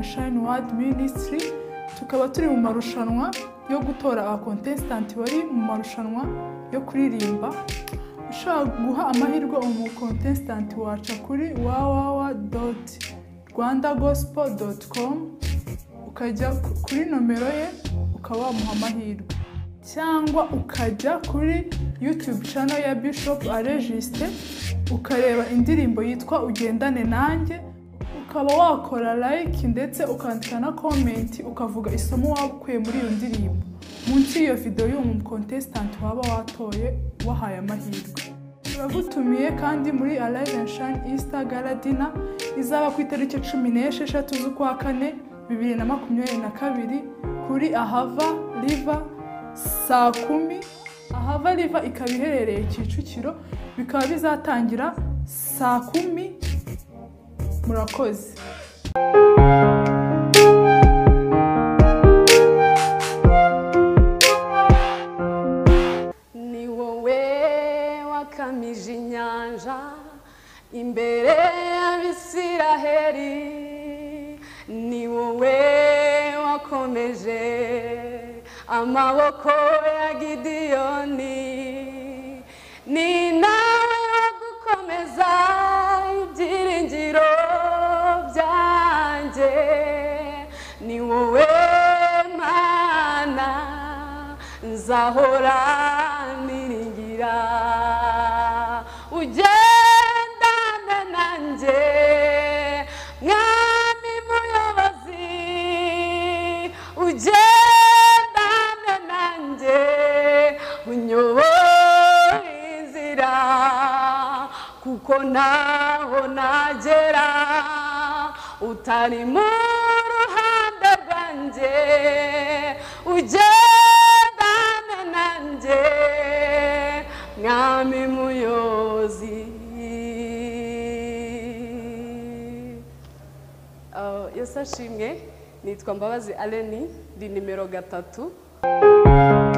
and Shine World Ministry, tukaba turi mu marushanwa yo gutora aba contestant bari mu marushanwa yo kuririmba. Ushaka guha amahirwe umu contestant waca kuri www.rwandagospel.com ukajya kuri nomero ye ukaba wamuha amahirwe, cyangwa ukajya kuri YouTube channel ya Bishop Aregiste ukareba indirimbo yitwa Ugendane Nanjye, ukaba wakora like ndetse ukandika na comment ukavuga isomo wakuye muri iyo ndirimbo munsi y'iyo video y'uwo contestant waba watoye wahaye amahirwe. Turagutumiye kandi muri Arise and Shine Easter Gala Dinner izaba ku itariki 16 z'ukwa kane 2022 kuri Ahava River saa 10. Ahava River ikaba iherereye Kicukiro, bikaba bizatangira saa 10. Murakoze. Ni wowe wakamije inyanja imbere y'Abisiraheli, ni wowe wakomeje amaboko ya Gidiyoni, ni nawe wagukomeza ibyiringiro byanjye, ni wowe Mana nzahora niringira, ugendane nanjye Mwami muyobozi, ugendane nanjye unyobore inzira, kuko ntaho nagera utari mu ruhande rwanjye, ugendane nanjye Mwami muyobozi. Yesu ashimwe. Nitwa Mbabazi Aleni, ndi nimero 3.